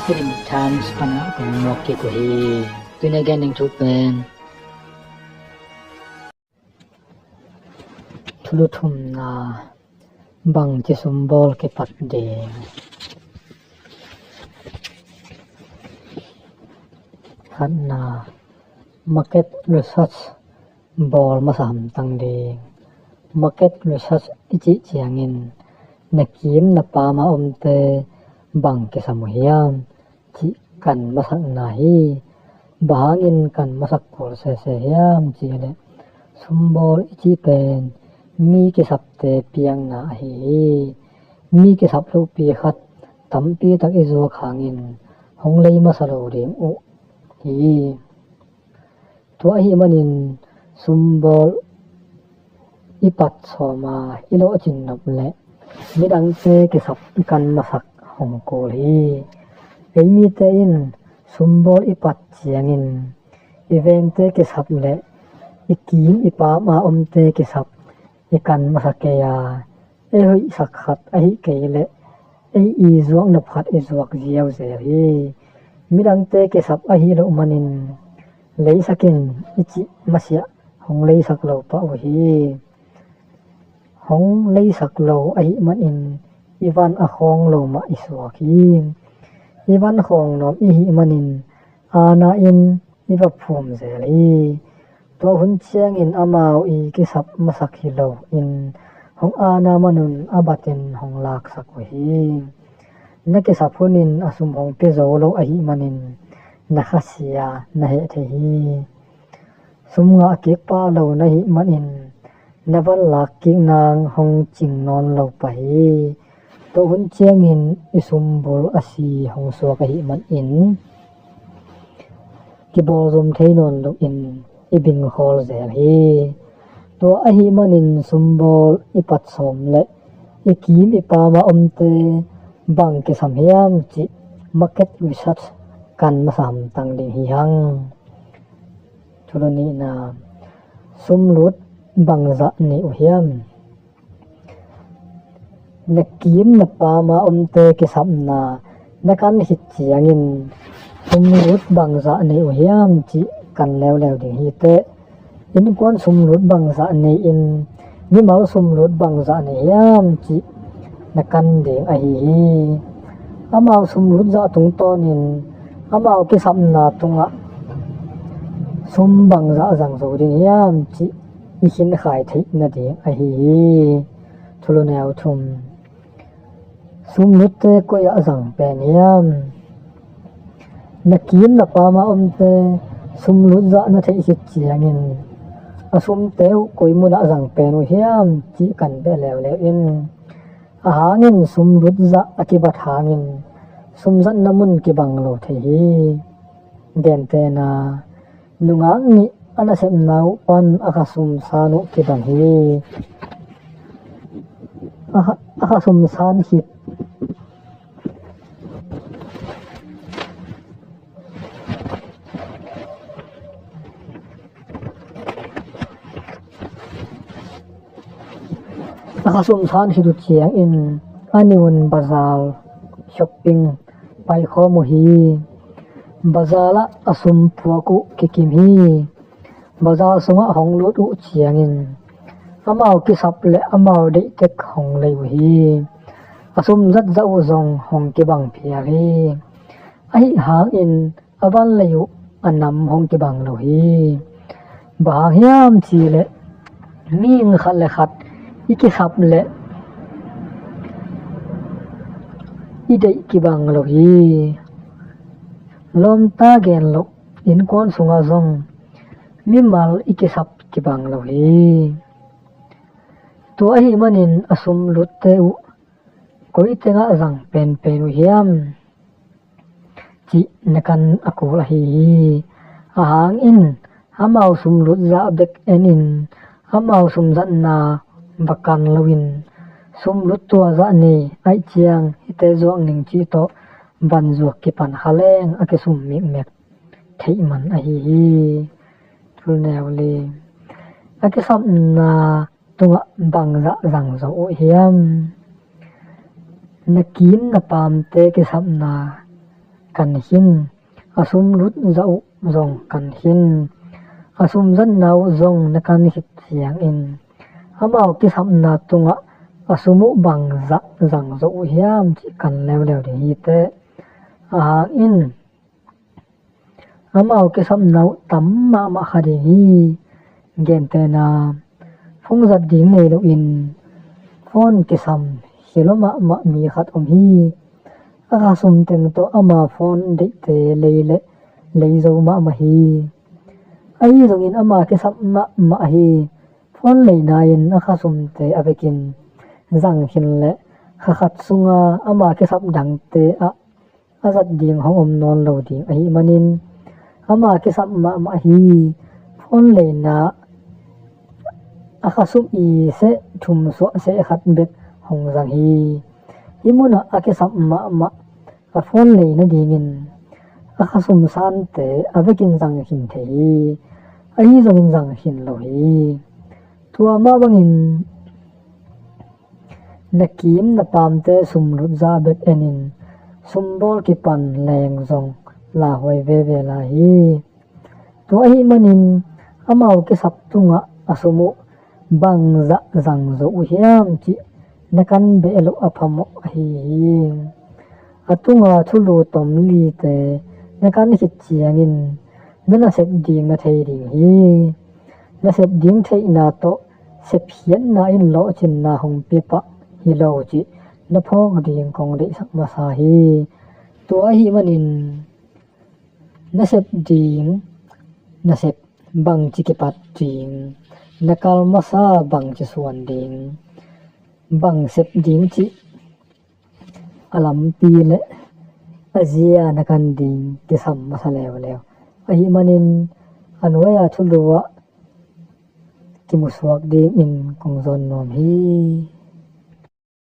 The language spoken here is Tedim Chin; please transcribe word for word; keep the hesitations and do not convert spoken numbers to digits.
Hidden Times panah kong muak kik uh hi. Tuni a gen ding thu pen thulu thumna, bangci sumbawl kipat ding. Khatna, market research bawl masa hamtang ding. Market research i cih ciangin na kim na pam a omte bang kisam uh hiam cih kan masakna hi. Bang hangin kan masak kul sese hiam cih leh, sumbawl i cih pen mi kisapte piakna ahi hi. Mi kisap lohpi khat tampi tak i zuak hangin hong lei masa lo ding uh hi. Tua ahih manin sumbawl i pat sawm a i lawhcin nop leh midangte kisap i kan masak hong kul hi. Ei mite in sumbawl i pat ciangin i vengte kisap leh i kim i pam a omte kisap i kan masa kei a, ei hoihsak khat ahi kei leh ei i zuak nop khat i zuak ziauziau hi. Midangte kisap ahi loh manin leisak in i cih masiah hong leisak lo pah uh hi. Hong leisak lo ahih manin i van a khawng lo mah i suak hi. I van khawng nuam i hih manin aana in i va phum zel hi. Tua hun ciangin amau i kisap masak hi loin hong aana manun a batin hong laksak uh hi. Na kisap hunin a sum hong pia zo lo ahih manin na khasia na heh thei hi. Sum ngah kik pah lo na hih manin na van lak kik nang hong cing nawn lo pah hi. Tua hun ciangin i sumbul a si hong suak ahih manin kibawl zom thei nawn loin i bingkhawl zel hi. Tua ahih manin sumbawl i pat sawm leh i kim i pam a omte bang kisam hiam cih market research kan masa hamtang ding hi hang. Thulu nihna, sumlut bangzah nei uh hiam? Na kim na pam a omte kisapna na kan khit ciangin sumlut bangzah nei uh hiam cih kan leuleu ding hi teh. Innkuan sumlut bangzah nei in mimal sumlut bangzah nei hiam cih na kan ding ahi hi. Amau sumlut zah tungtawnin amau kisapna tungah sum bangzah zang zo ding hiam cih i khinkhai theih nading ahi hi. Thulu neu thum. Sumlutte koi ah zang pen hiam? Na kim na pam a omte sumlut zah na theih khit ciangin a sumte uh koi munah zang pen uh hiam cih kan beh leuleu in. A hangin sumlut zah a kibat hangin sumzatna mun kibang lo thei hi. Gentehna, nungak nih a nasepna uh pan a khasum san uh kibang hi. A kha, a khasum san khit a khasum san khit uh ciangin a niun bazar shopping paikhawm uh hi. Bazar ah a sum phuak uh kikim hi. Bazar sungah hong lut uh ciangin amau kisap le amau deihtek hong lei uh hi. A sum zatzah uh zong hong kibang phial hi. Ahi hangin a van lei uh a nam hong kibang lo hi. Bang hang hiam cih leh mihing khat le khat i kisap le i deih kibang lo hi. Lawmta gen loh innkuan sungah zong mimal i kisap kibang lo hi. Tua ahih manin a sumlutte uh koi tengah zang penpen uh hiam cih na kan a kul ahi hi. A hangin amau sumlut zah bek enin amau sumzatna va kan loin sumlut tua zah nei aih ciang hite zuak ning cih tawh van zuak kipan kha leng a kisum mikmek theih man ahi hi. Thulneu li. A kisapna tungah bangzah zang zo uh hiam? Na kim na pamte kisapna kan khin, a sum lut zah uh zong kan khin, a sum zatna uh zong na kan khit ciangin amau kisapna tungah a sum uh bangzah zang zo uh hiam cih kan leuleu ding hi teh. A hang in amau kisapna uh tam mahmah kha ding hi. Gentehna, phone zat ding nei loin phone kisam khia lua mahmah mi khat om hi. A khasum teng tawh ama phone deihte lei le lei zo mahmah hi. Ahi zongin ama kisap mahmah hi. Phone leina in a khasumte a vekin zang khin le kha khat sunga ama kisap dangte ah a zat ding hong om nawn lo ding ahih manin ama kisap mahmah hi. Phone leina a khasum i seh thum suah seh khat bek hong zang hi. Hih munah a kisap mahmah a phone lei nadingin a khasum sante a vekin zang khin thei hi. Ahi zongin zang khin lo hi. Tua mah bangin na kim na pamte sum lut zah bek enin sumbawl kipan leng zong lauhuai veve lai hi. Tua ahih manin amau kisap tungah a sum uh bangzah zang zo uh hiam cih na kan beh loh a phamawh ahi hi. A tunga thulu tom lite na kan khit ciangin na nasep ding na thei ding hi. Nasep ding theihna tawh sepkhiatna in lawhcinna hong pia pah hi lo cih na phawk ding kong deihsak masa hi. Tua ahih manin nasep ding nasep bangci kipat ding, na kal masa bangci suan ding, bang sep ding cih a lampi le a zia na kan ding kisam masa leuleu ahih manin a nuai-a thulu ah kimusuak dingin kong zawn nuam hi.